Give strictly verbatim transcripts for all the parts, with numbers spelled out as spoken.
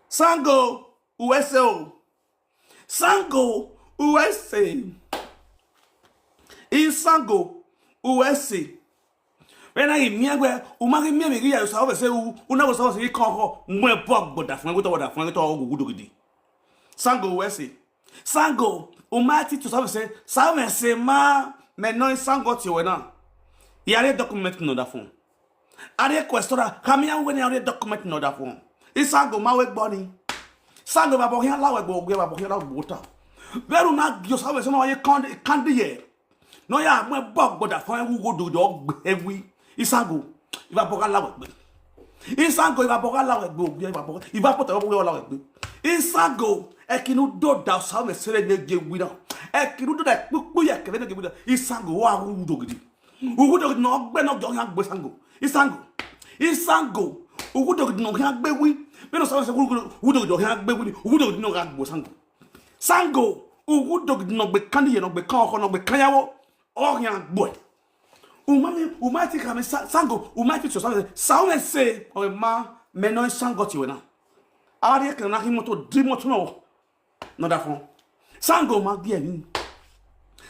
Sango, uwẹ sẹ o. Sango, uwẹ sẹ. Isango, uwẹ sẹ. Vbene a ghi miẹn wẹẹ, u ma ghi miẹn vbe ghi ya Osaọmwẹsẹ ru, u na wẹẹ Osaọmwẹsẹ ghi kọn ọkhọ, mu ẹbọ gbe ọdafẹn, wẹ tọ wẹ ọdafẹn, wẹ tọ gu Uwudogidiẹ. Sango, uwẹ sẹ. Sango, u ma te to Osaọmwẹsẹ, Osaọmwẹsẹ ma, mẹ nọ Isango tie wẹ na. Ya rhie document ne ọdafẹn. A rhie question ra, khama iran wẹ ne a rhie document ne ọdafẹn. Isango ma wẹ gbọ ni. Sango, vbe abọ khian la wẹ gbe ogie, vbe abọ khian la wẹ gbe ota. Vbene u na gie Osaọmwẹsẹ ma ye kandi, kandi ye. Ne ọ ya mu ẹbọ gbe ọdafẹn, wu Uwudogidiẹ ọ gbe ẹwi. Isango, vbe abọ gha la wẹ gbe. Isango, vbe abọ gha la wẹ gbe ogie, vbe abọ, vbe abọ gha la wẹ gbe. Isango, ẹki ne u do da Osaọmwẹsẹ rre ne gie wi na. Ẹki ne u do da kpukpu ye ẹkẹ vbe ne gie wi na. Isango, wa wu Uwudogidiẹ. Uwudogidiẹ ne ọ gbe ne ọ khian gbe Isango. Isango. Isango. Uwudogidiẹ ne ọ khian gbe wi. Vbene Osaọmwẹsẹ wu Uwudogidiẹ ọ khian gbe wi ni. Uwudogidiẹ ne ọ gha gbe Isango. Sango. Uwudogidiẹ ne ọ gbe kandi ye, ne ọ gbe kan ọkhọ, ne ọ gbe kan ya vbo. Ọ khian gbe. U ma miẹn, u ma te khama Sa-, Sango, u ma te to Osaọmwẹsẹ. Osaọmwẹsẹ, ọ ma, mẹ nọ Isango tie wẹ na. A rhie ekẹn na khin imoto, di imoto nọ. Ne ọdafẹn. Sango ma gie ẹmwẹ.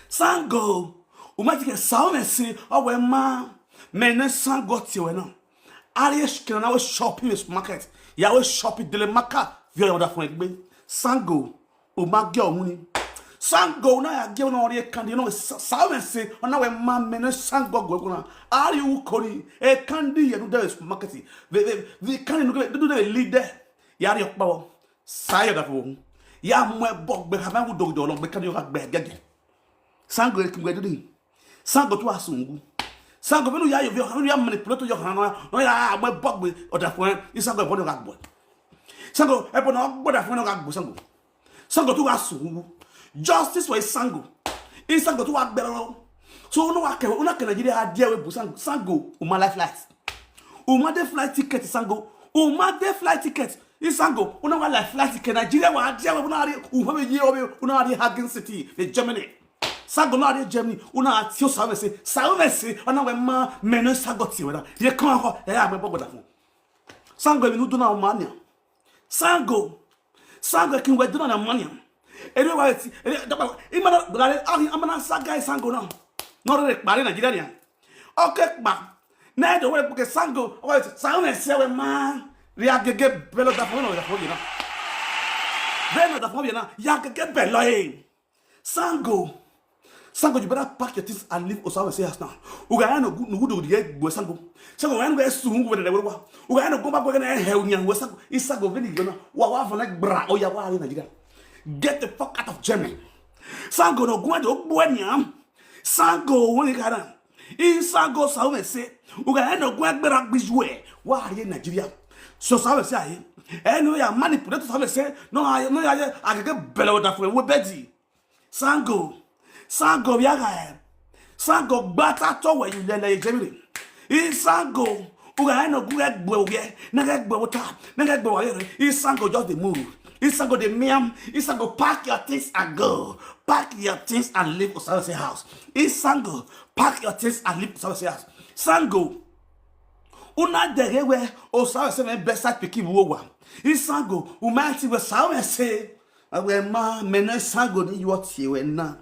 Sango, u ma te ke Osaọmwẹsẹ, ọ wẹ ma, mẹ nọ Isango tie wẹ na. A rhie ekẹn na wẹ shopping vbe supermarket, ya wẹ shopping dele maka, viọ ọdafẹn egbe. Sango, u ma gie ọmwa ni. Sango, u na ya gie ọmwa ne ọ rhie kandi, ne ọ wẹ Sa-, Osaọmwẹsẹ, ọ na wẹ ma, mẹ nọ Isango gu ẹko na. A rhie uko ni, ekandi ye ne u de vbe supermarket, vbe, vbe, vbe kandi ne u de vbe lead, ya rhie ọkpa vbọ. Sa ye ọdafẹn vbe uhunmwu. Ya mu ẹbọ gbe khama Uwudogidiẹ ọlọ gbe kandi ọ gha gbe ẹgẹgẹ. Sango, ẹki wẹ do ni. Sango, te u gha sunu wu. Sango, vbene u ya ye ovbi ọkhan, vbene u ya manipulate ovbi ọkhan na, ne ọ ya mu ẹbọ gbe ọdafẹn, Isango, ẹbọ ni ọ gha gbe uẹ. Sango, ẹbọ ne ọ gbe ọdafẹn ne ọ gha gbe Sango. Sango, te u gha sunu wu. Justice for Isango. Isango, te u gha gbe ẹrọ. So, u na wa kẹ, u na kẹ Nigeria dia ẹvbo bu Sango. Sango, u ma la flight. U ma de flight ticket, Sango. U ma de flight ticket. Isango, u na wa la flight ticket Nigeria, wa dia ẹvbo, u na rhie, u ma vbe ye ovbi, u na rhie Hagen City vbe Germany. Sango, u na rhie Germany, u na tie Osaọmwẹsẹ. Osaọmwẹsẹ, ọ na wẹ ma, mẹ nọ Isango tie wẹ na. Ye kan ọkhọ, ẹ ya mu ẹbọ gbe ọdafẹn. Sango, emwi ne u do na ọ ma nian. Sango, Sango, ẹki wẹ do na ọ ma nian. Erriọ wa ti, erriọ, dọkpa, ima na, gare, a, ima na sa ga Isango na. Ne ọ rre kpa rre Nigeria nian. Ọ ke kpa. Ne ẹ do wẹ kpeke Sango, ọ wẹ Osaọmwẹsẹ wẹ ma, rhie agege bẹlẹ ọdafẹn vbene ọdafẹn vbe na. Vbene ọdafẹn vbe na, ya agege bẹlẹ ọe. Sango, Sango, you better pack your things and leave Osaọmwẹsẹ house now. U gha rẹn ne Uwudogidiẹ gbe uẹ, Sango. Sango, u gha rẹn ne u ghẹ sunu wu vbe nẹrẹ vbe owa. U gha rẹn ne ogun ba gu ẹghẹ ne ẹ hẹ unian wu, Sango. Isango, vbene I ghe na, wa, wa vọnẹ gbra, ọ ya wa rre Nigeria. Get the fuck out of Germany. Sango, ne ogun do gbe uẹ nian. Sango, wẹ gha na. Isango, Osaọmwẹsẹ. U gha rẹn ne ogun gberra gbe uẹ, wa rrie Nigeria. So Osaọmwẹsẹ a ye. Ẹ ne u ya manipulate Osaọmwẹsẹ, ne ọ ya, ne ọ ya ye agege bẹlẹ ọdafẹn vbe bed. Sango, Sango, vbe a gha rẹn. Sango, gba ta tọ wẹ ye lele ye Germany. Isango, u gha rẹn ne ogun ghẹ gbe uẹ, ne ghẹ gbe uẹ ota, ne ghẹ gbe uẹ rre. Isango, just dey move. Isango, dey miam. Isango, pack your things and go. Pack your things and leave Osaọmwẹsẹ house. Isango, pack your things and leave Osaọmwẹsẹ house. Sango, u na dẹghe wẹ Osaọmwẹsẹ mwẹ bedside pikin vbe uwu owa. Isango, u ma rẹn te wẹ Osaọmwẹsẹ, a wẹ ma, mẹ nọ Isango ne I ya tie wẹ na.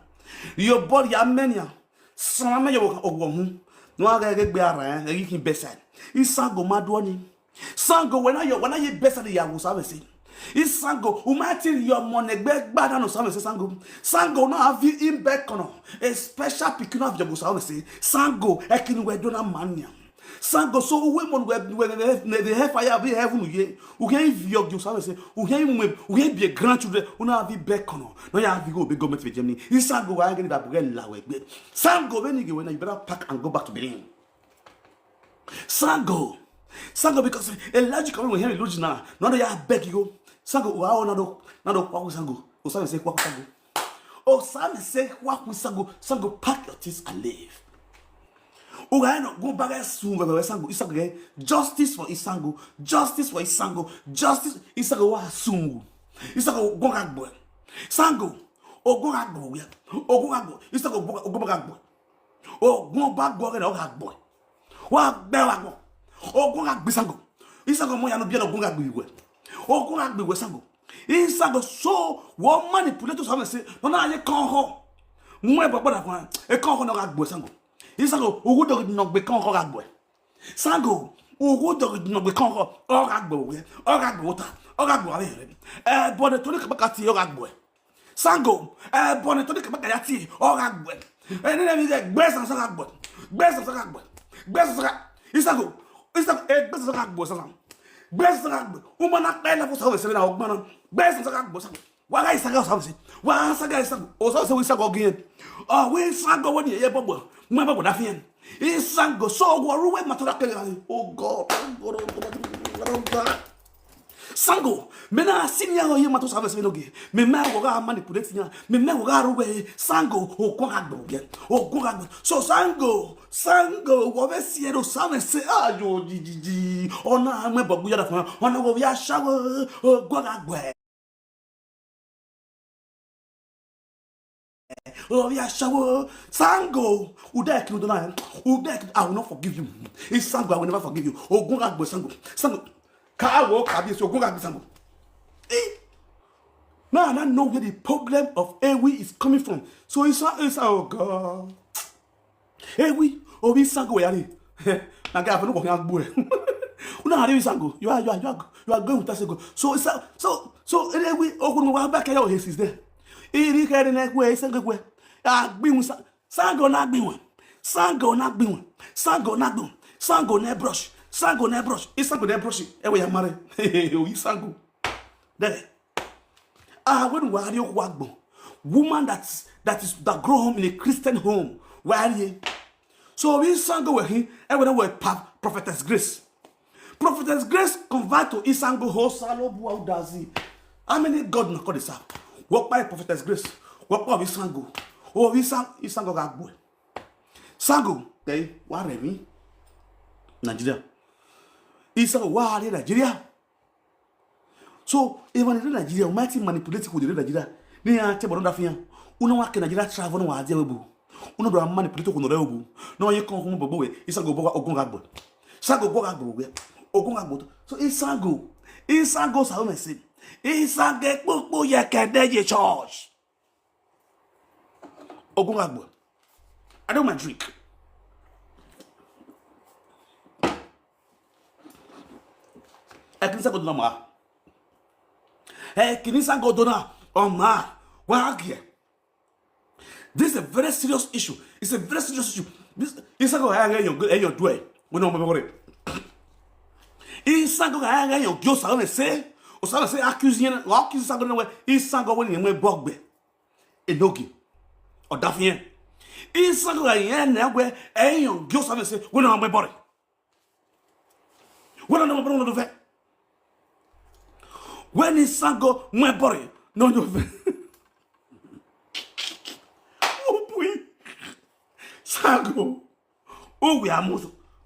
Rhie obọ rhia mẹ nian. Sẹ ọmwa mẹ ye ọghuọhun, ne ọ gha ghẹ gbe a rran ẹre, ẹ ghi khin bedside. Isango ma do ọnii. Sango, wẹ na ye, wẹ na ye bedside ya wu Osaọmwẹsẹ. Isango, u ma te rhie ọmọ ne egbe gba na ne Osaọmwẹsẹ, Sango. Sango, u na viọ ibẹkọnọ, a special pikin na viọ gu Osaọmwẹsẹ. Sango, ẹki ne uwẹ do na ma nian. Sango, so uwẹ mọ ne uwẹ, ne uwẹ, ne, ne, ne hellfire vbe heaven ye. U khian viọ gie Osaọmwẹsẹ, u khian mu, u khian biẹ grandchildren, u na viọ ibẹkọnọ, ne ọ ya viọ igho obọ government vbe Germany. Isango, wa ghe ne Bible ghẹ la wẹ egbe. Sango, vbene I ghe wẹ na, you better pack and go back to Benin. Sango, Sango, because a logic of when he lose na, no, they are beg you. Sango, wa o na do, na do kwa ku Sango. Osaọmwẹsẹ kwa ku Sango. Osaọmwẹsẹ kwa ku Sango. Sango, pack your things and leave. U gha no go back soon, we Sango, Isango, eh? Justice for Isango, justice for Isango, justice, Isango wa soon. Isango, go back, boy. Sango, o go back, boy. O go back, boy. Isango, go, go back, boy. Ogun ọba gu ọghẹe na, ọ gha gbe uẹ. Wa gbe uẹ gha gbe. Ogun gha gbe Isango. Isango mọ ya ne ọ biẹ ne ogun gha gbe uẹ. Ogun gha gbe wẹ Isango. Isango, so wọ manipulate Osaọmẹse, nọ na ye ekọnhọ. Mu ẹbọ gbọdọ fua, ekọnhọ ne ọ gha gbe wẹ Isango. Isango, ughudoghi nọ gbe ekọnhọ gha gbe wẹ. Isango, ughudoghi nọ gbe ekọnhọ, ọ gha gbe wẹ, ọ gha gbe wẹ ota, ọ gha gbe wẹ avbe ẹre. Ẹbọ ne Tony Kabaka tie, ọ gha gbe wẹ. Isango, ẹbọ ne Tony Kabaka ya tie, ọ gha gbe wẹ. Ẹni ne vbe gbe sansan gha gbe wẹ, gbe sansan gha gbe wẹ, gbe sansan gha, Isango, Isango, e gbe sansan gha gbe wẹ sansan. Gbe sansan gha gbe, u ma na kpẹ lẹvbo Osaọmẹse vbe na ọgbọn na, gbe sansan gha gbe wẹ Isango. Wa gha Isango Osaọmẹse, wa Isango Isango, Osaọmẹse wẹ Isango ọghe irẹn. Ọ wẹ Isango wẹ ne irẹn ye ẹbọ gbe, mu ẹbọ gbe da fi irẹn. Isango, so wọ ru wẹ ma to da kẹghe gha re. Oh God, oh God, oh God, oh God. Isango, mẹ na si ne iran ye ma to Osaọmẹse vbe ne ogie. Mẹ ma wọ gha manipulate iran, mẹ ma wọ gha ru wẹ Isango, ogun gha gbe wẹ, ogun gha gbe. So Isango, Isango, wọ vbe si ẹre Osaọmẹse, ayo jijiji. Ọ na mu ẹbọ gbe ya da fua, ọ na wọ vbe ashawo, ogun gha gbe wẹ. Ovbi ashawo, Isango, ude ẹki ne u do na, ude ẹki, I will not forgive you. Isango, I will never forgive you. Ogun gha gbe Isango. Isango, ka wo ka bi esi, ogun gha gbe Isango. Eh, now I now know where the problem of Ewi is coming from. So Isa, Isa, oh God. Ewi, ovbi Isango wẹ ya rre. Na ga fẹ ne uwọ khian gbe wẹ. U na rhie Isango. You are, you are, you are, you are going with Isango. So, so, so, so, Ewi, okhuo ne wa ba kẹ ya ohe since then. I rhie khẹ ne wẹ Isango wẹ. A gbe iwin Sa-, Isango na gbe iwin. Isango na gbe iwin. Isango na gbe iwin. Isango ne brush. Isango ne brush. Isango ne brush. Ẹ wẹ ya ma rre. Ovbi Isango. Dẹ. Ah, wẹ ne uwa rhie okhuo agbọn. Woman that, that is, that grow home in a Christian home. Wa rhie. So, ovbi Isango wẹ khin, ẹ wẹ ne wẹ pa Prophetess Grace. Prophetess Grace convert to Isango ho Osanobua udazi. How many God na call this up? Wọ kpa Prophetess Grace. Wọ kpa ovbi Isango. Ovbi Isan-, Isango gha gbe wẹ. Isango, tẹ wa rre emwi Nigeria. Isango wa rrie Nigeria. So, emwa ni rre Nigeria, u ma te manipulate ikhuo ni rre Nigeria. Ne iran tie ẹbọ ne ọ da fi iran. U na wa ke Nigeria travel ne wa die ẹvbo. U na do manipulate okhuo ne ọ rre ẹvbo. Ne ọ ye kọn okhuo mu bọgbọ wẹ, Isango obọ ogun gha gbe. Isango obọ gha gbe wẹ. Ogun gha gbe. So, Isango, Isango Osaọmẹse. Isango ekpokpo ye ẹkẹdẹ ye church. Ogun gha gbe. I don't mind drink. Ẹki ne Isango do na ma. Ẹki ne Isango do na, ọ ma. Wa gie. This is a very serious issue. It's a very serious issue. This, Isango gha ghe ẹyọ, ẹyọ duẹ. Wẹ ne ọ ma bọ rre. Isango gha ghe ẹyọ gie Osaọmẹse. Osaọmẹse accuse yẹn, wa accuse Isango na wẹ, Isango wẹ ne irẹn mu ẹbọ gbe. Enogie. Ọ da fi irẹn. Isango gha rẹn nẹ wẹ, ẹyọ gie Osaọmẹse, wẹ ne ọ ma mu ẹbọ rre. Wẹ ne ọ ma mu ẹbọ rre, wẹ ne Isango mu ẹbọ rre, ne ọ yọ vẹ. Opui. Isango. Uwẹ a mu,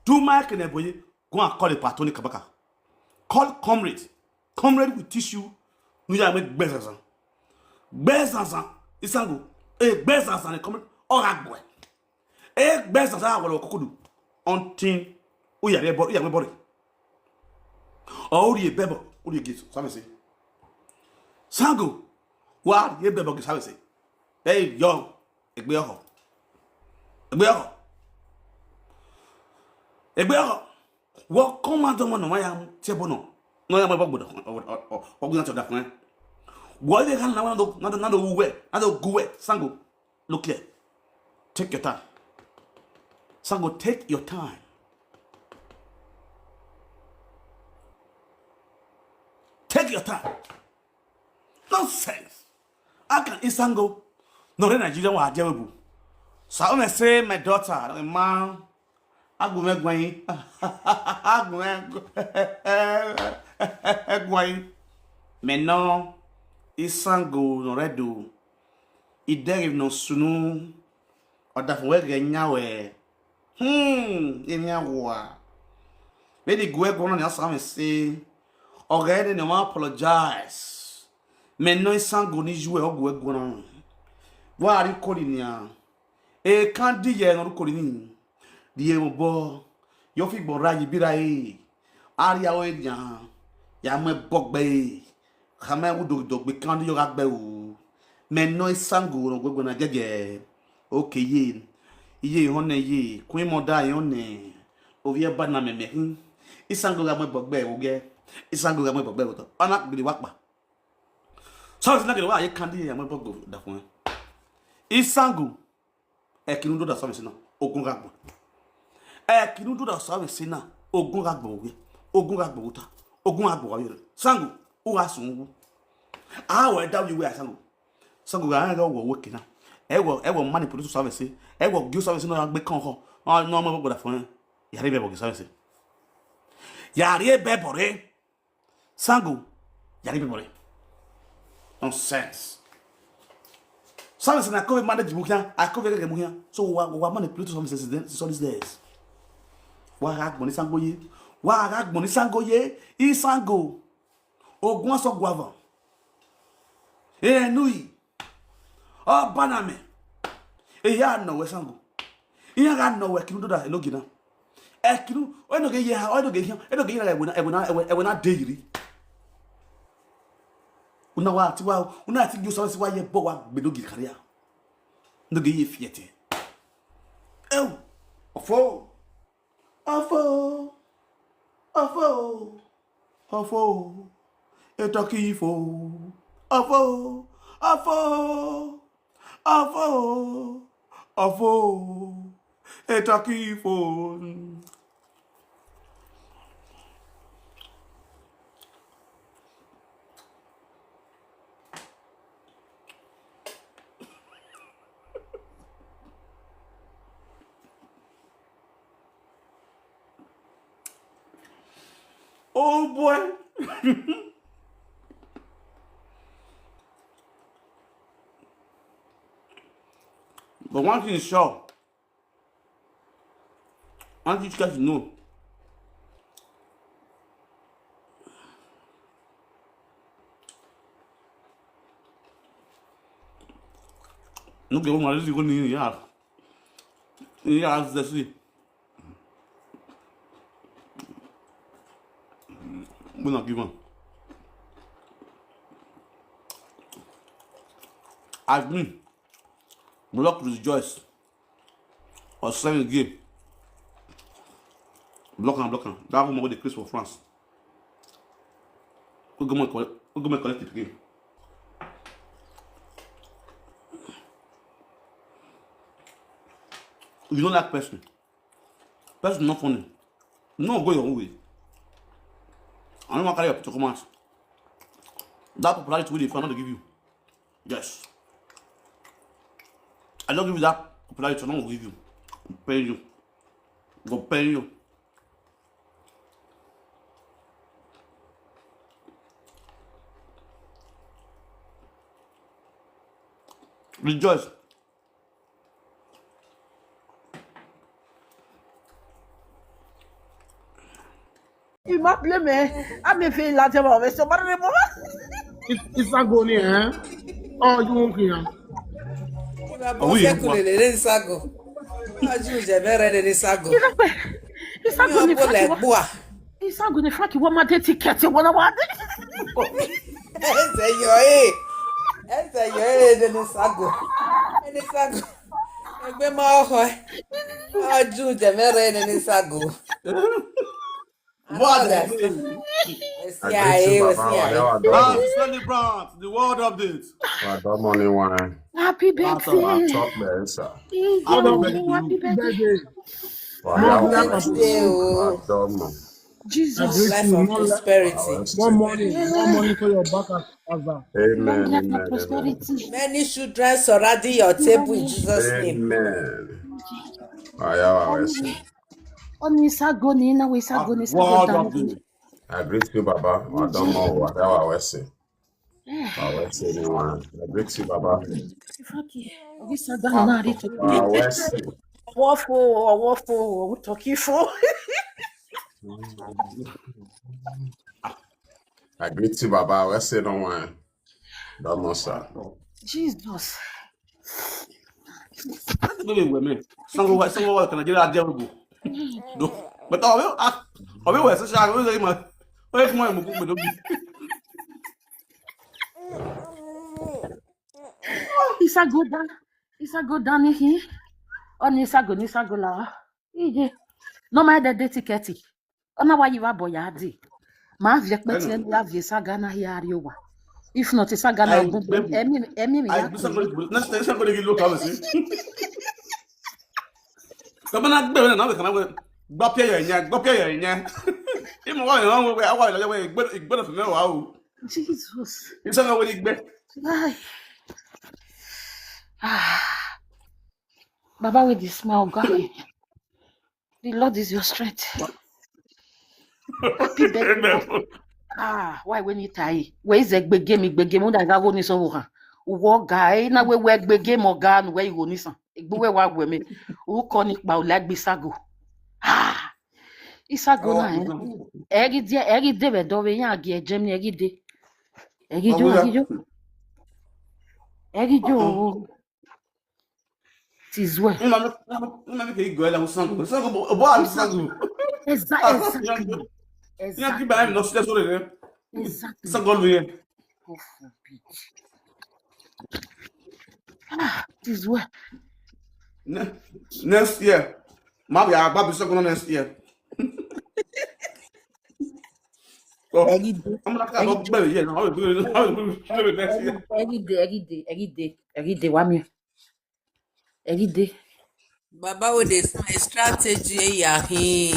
do ma ke ne ẹbọ ye, go and call a Tony Kabaka. Call comrade. Comrade will teach you. Nu ya mu egbe zanzan. Gbe zanzan, Isango. Egbe zanzan ne comrade, ọ gha gbe wẹ. Egbe zanzan a wọlọ kokodu. Until u ya rhie ẹbọ, u ya mu ẹbọ rre. Ọ u rhie ẹbọ, u rhie gie Osaọmẹse. Isango, wa rhie ẹbọ gie Osaọmẹse. Ẹ i yọ, egbe ọhọ. Egbe ọhọ. Egbe ọhọ. Wọ kọ ọmwa dọmọ ne ọ ma ya tie ẹbọ nọ. Ne ọ ya mu ẹbọ gbe ọdafẹn, ọ, ọ, ọ, ọ gbe na tie ọdafẹn. Wọ i vbe gha na, na do, na do, na do gu wẹ, na do gu wẹ, Isango. Look here. Take your time. Isango, take your time. Take your time. Nonsense. How can Isango nọ rre Nigeria wa die ẹvbo? Osaọmẹse, my daughter, ma, a gu mwẹ guan yi. A gu mwẹ guan yi. Mẹ nọ Isango ne ọ rre Ẹdo. Idẹghe ne ọ sunu, ọdafẹn wẹ ghẹ yan wẹ. Hmm, emwi awua. Vbene I gu ẹre guan na nia, Osaọmẹse, ọ ghẹ nene ọmwa apologize. Mẹ nọ Isango ni yu ẹ, ọ gu ẹre guan na. Wa rrie ukori nian. Ekan di ye ne ọ rre ukori ni. Rhie mwẹ obọ. Yọ fi gbọn ra ye ibira ẹre. A rhie aro nian. Ya mu ẹbọ gbe ẹre. Khama ẹvbo do do gbe kan yo gha gbe ru. Mẹ nọ Isango ne ọ guẹguẹ na giẹgiẹ. Oke ye. Iye ihọn nẹ ye. Queen Mother ihọn nẹ. Ovbi ẹba na mẹmẹ khin. Isango gha mu ẹbọ gbe ẹre vbe ogiẹ. Isango gha mu ẹbọ gbe ẹre vbe otọ. Ọ na gele wa kpa. Sọsi na gele wa ye kandi ya mu ẹbọ gbe ọdafẹn. Isango. Ẹki ne u do da sọmwẹ sẹ na, ogun gha gbe. Ẹki ne u do da sọmwẹ sẹ na, ogun gha gbe vbe owiẹ, ogun gha gbe vbe ota, ogun gha gbe vbe avbiorhẹn. Isango, u gha sun wu. A wẹ da vbe uwu Isango. Isango gha rẹn ghe wẹ oweke na. Ẹ wẹ, ẹ wẹ manipulate sọmwẹ sẹ, ẹ wẹ gie sọmwẹ sẹ na ya gbe kọn khọ. Ọ, ne ọ mu ẹbọ gbe ọdafẹn, ya rhie ẹbọ ghe sọmwẹ sẹ. Ya rhie ẹbọ rre. Isango, ya rhie ẹbọ rre. Nonsense. Sọmwẹ sẹ na ko vbe manage mu khian, a ko vbe ghẹghẹ mu khian. So wa, wa manipulate sọmwẹ sẹ since then, since all these days. Wa gha gbọn ne Isango ye. Wa gha gbọn ne Isango ye. Isango. Ogun asọ guava. Enu yi. Ọba na mẹ. Eya nọ wẹ Isango. Iran gha nọ wẹ ẹki ne u do da enogie na. Ẹki ne u, ọ enogie ye ha, ọ enogie hian, enogie ye na ẹwẹ na, ẹwẹ na, ẹwẹ, ẹwẹ na de yiri. Una wa ti wa, una ti gi Osanobua si wa ye ẹbọ wa gbe enogie kharia. Enogie ye fiẹtẹ. Ẹu, ọfo, ọfo, ọfo, ọfo, etọki fo, ọfo, ọfo, ọfo, ọfo, etọki fo. Oh boy. But one thing is sure. One thing you guys know. No get one, this is going in here. Yeah, that's the. We not give one. As me, block rejoice. Or seven again. Block am, block am. That woman wey dey craze for France. Go go collect, go go collect the pikin. If you don't like person, person not funny. No, go your own way. I don't want to carry your picture come out. That popularity wey dey find, I no dey give you. Yes. I don't give you that popularity, I no go give you. Pay you. Go pay you. Rejoice. You ma blame me. I may feel like I'm always so bad. It's a go near, eh? Oh, you won't hear. Baba, oh, yeah, sekule le Isango. Aju je bẹrẹ le Isango. Isango ni Frankie wa. Isango ni Frankie wa ma de ticket wala wa de. Ese yo e. Ese yo e le Isango. Le Isango. Egbe ma oho. Aju je bẹrẹ le Isango. What? Happy celebrant, the world update. Happy birthday. Happy birthday, sir. Happy birthday. More life and prosperity. Jesus. Life and prosperity. More money, more money for your back as well. Amen. Long life and prosperity. Many children surrounding your table in Jesus' name. Amen. Oni Isango ni na we Isango ni Isango. I greet you, Baba. Wa dọmọ, wa da wa wẹ ẹse. Wa wẹ ẹse ni wa. I greet you, Baba. Wa wẹ ẹse. Ọwọ fo, ọwọ fo, ọwọ tọki fo. I greet you, Baba. Wa wẹ ẹse ni wa. Dọmọ, sir. Jesus. That's the way we, man. Some of us, some of us can Nigeria are terrible. No. But I will, I will say, I will say, man. Ọ ye khuan mu kugbe do bi. Isago da, Isago da ni khin. Ọni Isago ni Isago la. Iye. Ne ọ ma dẹ de tikẹti. Ọ na wa ye vbe abọ ya dee. Ma viẹ ẹkpẹti ẹre ne u ya viẹ Isaga na hia rrie owa. If not, Isaga na gun ẹmwẹ, ẹmwẹ ya ku. Next time, Isago de ghi lo ka vbe si. Kama na gbe na, na vbe kama wẹ, gba piẹ ya yan, gba piẹ ya yan. Imọ wa yan wẹ, a wa la wẹ, igbe, igbe na fẹ mẹ wa o. Jesus. Isaga wẹ ni gbe. Ai. Ah. Baba wey dey smile, God. The Lord is your strength. Happy birthday. Ah, why when you tie? Where is the gbegemi, gbegemi? Uda gha gho ni sọn vbe okhan. Uwọ ga, eh, na wẹ wẹ gbegemi ọga nu wẹ igho ni sọn. Egbe wẹ wa wẹ mẹ. U kọ ni kpa u la gbe Isago. Ah, Isago na, eh. Ẹ ghi de, ẹ ghi de vbe ẹdọ vbe iran gie Germany, ẹ ghi de. Ẹ ghi jo, ẹ ghi jo. Ẹ ghi jo. It is well. Ima mi, ima mi ke igọ ẹla usan go. Usan go, bo a usan go. Exactly. Exactly. Exactly. Exactly. God forbid. Ah, it is well. Ne-, next year. Ma be agba bi Isago next year. So, ẹ ghi de, I'm not gonna go there. Yeah, no, I will do it. I will do it next year. Ẹ ghi de, ẹ ghi de, ẹ ghi de, ẹ ghi de, wa mi. Ẹ ghi de. Baba wey dey smile strategy ya hin.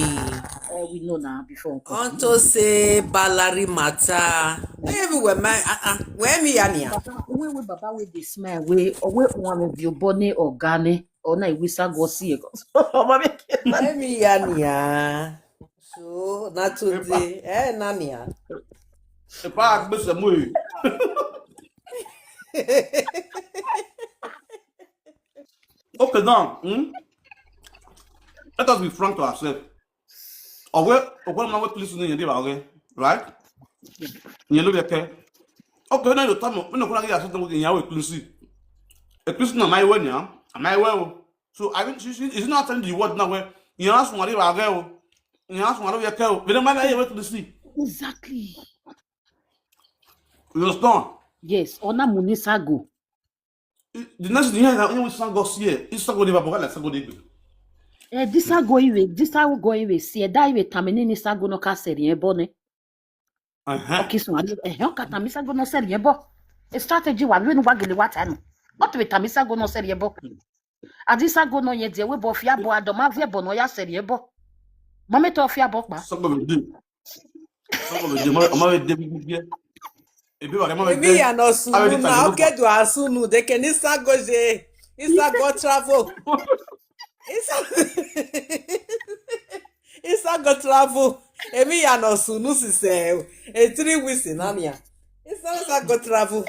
Eh, we know now before. Unto say Balari matter. Everywhere, my, uh, uh, where me ya nia? Baba, we, we, Baba wey dey smile, we, we, one of your bonny organic. Ọ na iwisa gọ si ẹgọ. Ọmọ mi ke. Emi ya nia. So, na today. Eh, na nia. Epa gbese mu e. Okay, now, hmm? Let us be frank to ourselves. Ọwẹ, ọwẹ ma wẹ Clinton ni yẹn de ba ọghe, right? Yẹn ló yẹ kẹ. Okay, now you tell me, me no kuna get something with yẹn with Clinton. E Clinton na my way now. Am I well? So I think she, she is not telling the word now where yẹn asun wa de ba ọghe o. Yẹn asun wa ló yẹ kẹ o. Vene ma na ye wẹ Clinton. Exactly. You understand? Yes, ọ na mu ni Isago. The next thing here, you Isago see here. Isago de ba boga la Isago de gbe. Eh, this Isago iwe, this Isago iwe si, eh, da iwe tama ni Isago no ka seri ebo ne. Uh-huh. Okisun, eh, ọ ka tama Isago no seri ebo. A strategy wa, we no wa gele wa ta no. But we tama Isago no seri ebo. Adi Isago no ye die we bo fi abo adọ ma vi ebo no ya seri ebo. Ma mẹ to fi abo kpa. Isago be de. Isago be de, ma, ma be de bi bi. Ebi wa, ma be de. Emi ya no sunu na, oke do asunu, de ke ni Isago je. Isago travel. Isago, Isago travel. Emi ya no sunu sise. E three weeks na nia. Isago, Isago travel.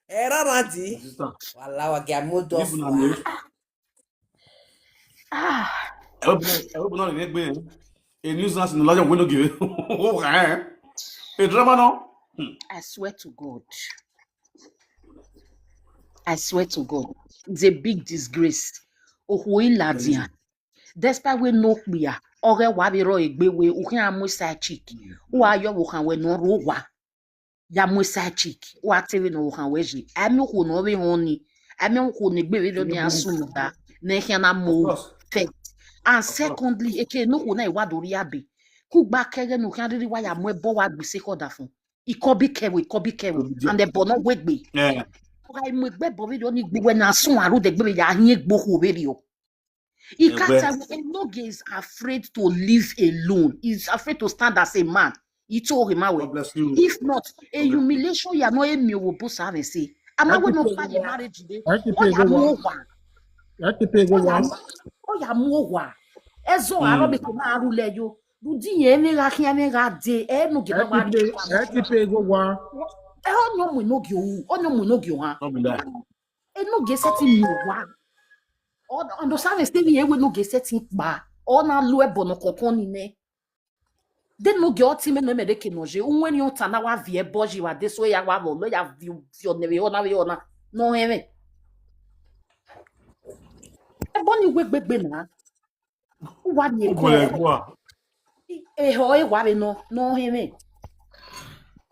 Era radi. Sister. Wala wa gẹ mo do. Even fua. Ah. Ẹ hope no, ẹ hope no le gbe. A news na sin lọjọ wẹ no give. Oh, eh. A drama no. Hmm. I swear to God. I swear to God. It's a big disgrace. Okhuo iladian. Despite we no kpia, ọghe wa vbe rọ egbe we, u khian mu side chick. U a yọ vbe okhan wẹ ne ọ rre owa. Ya mu side chick, wa te vbene ọ khan wẹ ye. Amẹ okhuo ne ọ vbe họn ni, amẹ okhuo ne egbe vbe rọ ni a sunu da, ne khian na mu first. And secondly, eke ne okhuo na i wa do rhie abe. Kugba kẹghẹ ne u khian rhirhi wa ya mu ẹbọ wa gbe ise khọ ọdafọn. Ikọ bi kẹvbo, ikọ bi kẹvbo, and ẹbọ ne ọ wegbe. Ọ gha mu egbe ẹbọ vberriọ ni gbe wẹ ne a sunu aro de egbe vbe ya hin egbe okhuo vberriọ. He can't tell you, Enogie is afraid to live alone. He's afraid to stand as a man. He told him, "Awe." God bless you. If not, a humiliation, you are not a me obosa vese. I'm not going to find a marriage today. Oh, ya mu wa. Oh, ya mu wa. Ezo aro be ke ma ru le yo. Rudi ye me ga khian me ga de. Enogie na wa. Ẹ ti pe go wa. Ẹ, ọ ni ọ mu Enogie o. Ọ ni ọ mu Enogie o ha. Enogie sẹtin miẹn owa. Ọ, understand, stay here, we no get setting kpa. Ọ na lu ẹbọ nọ kọkọ ni nẹ. De Enogie ọ ti mẹ nọ mẹ de ke nọ je. Uwẹ ni ọ ta na wa viẹ ẹbọ ji wa de so ya wa vọ, lo ya vi, vi ọnẹ vbe ọ na vbe ọ na. Nọ hẹn mẹ. Ẹbọ ni wẹ gbegbe na. Wa ni ẹbọ. Ehọ e wa vbe nọ, nọ hẹn mẹ.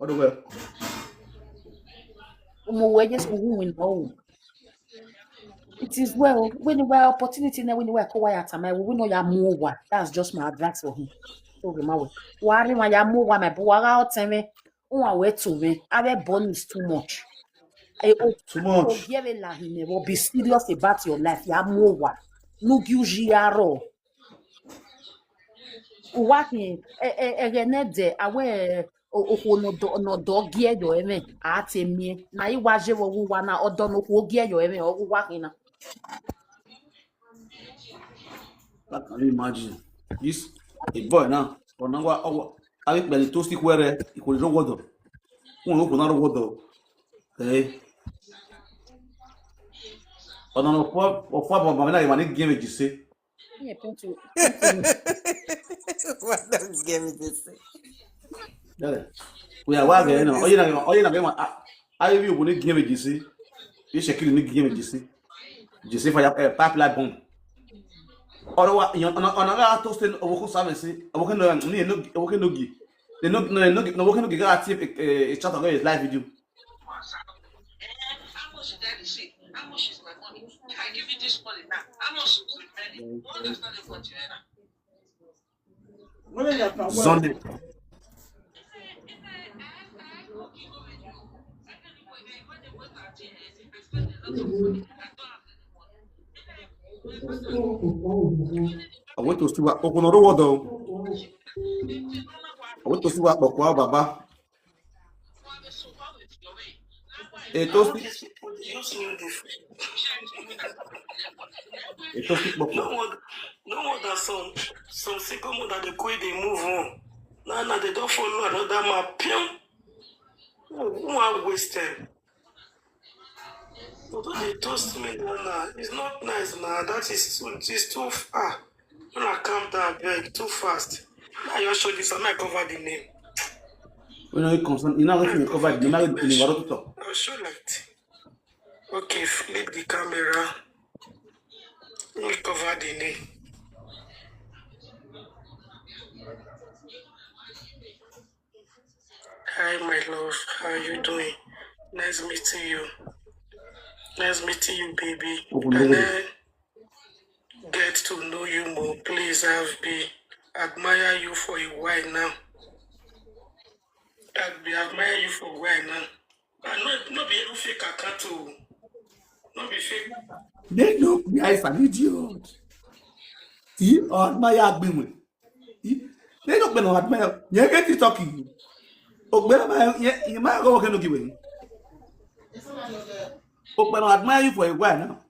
Ọ do wẹ. Umu wẹ Jesu winna o. It is well. Wẹ ne wa opportunity na, wẹ ne wa ko wa ya tama, wẹ ne ọ ya mu owa. That's just my advice for him. So, ma wẹ. Wa rre wa ya mu owa, my boy, wa gha otẹn mwẹ. Uwa wẹ to mwẹ. Avbe burden is too much. Eh, o, Too much. Ogie vbe la hin nẹ, but be serious about your life. Ya mu owa. Ne u gie uyi ya rrọọ. Uwa khin, ẹ, ẹ, ẹghẹ nẹdẹ, a wẹ, o, okhuo ne ọ dọ, ne ọ dọ gie yọ ẹmwẹ, a te miẹn. Na i wa ye vbe ọghe uwa na, ọdọ ne okhuo gie yọ ẹmwẹ, ọghe uwa khin na. I can imagine. This a boy now. Ọna wa, ọ wa, avbe ikpia ni toast ikhuẹrhẹ, ikhuo ni rre owa ọdọ. Wọn okhuo na rre owa ọdọ. Eh. Ọna ne ọfua, ọfua baba mwẹ na ghe emwa ni giẹn vbe Jise. Yeah, thank you. Thank you. What does giẹn vbe Jise? Dale. We are wa ghe na. Oye na ghe, oye na ghe ma. A, a, ivbi obo ni giẹn vbe Jise. Ishekiri ni giẹn vbe Jise. Jise fire, eh, pipeline bomb. Ọna wa, ọna, ọna gha toast ọvbokhan sa vbe ẹse, ọvbokhan no, ni no, ọvbokhan no gi. They no, no, no, no, ọvbokhan no gi gha tie, eh, eh, chat on his live video. How much did I receive? How much is my money? I give you this money now. How much is the money? You understand the point here now? Sunday. I went to see what open the world though. I went to see what Baba. Eto si, eto si kpọkpọ. No wonder, no wonder some, some single mother dey go, dey move on. Now, now they don't follow another man. Pium. Who, who wan waste time? Although they toast me now, now, it's not nice now. That is too, it's too far. Una calm down, beg, too fast. Now you show this, I might cover the name. When I concern, you know, when you cover the name, I will cover the name. I'll show light. Okay, flip the camera. Let me cover the name. Hi, my love. How you doing? Nice meeting you. Nice meeting you, baby. Open the I get to know you more. Please, I've been admire you for a while now. I've been admire you for a while now. And no, no be even fake account o. No be fake. They know me as an idiot. He admire me. He, they don't know admire. You get to talking. Ogbera ma ye, ye ma go work no give way. Ogbera admire you for a while now.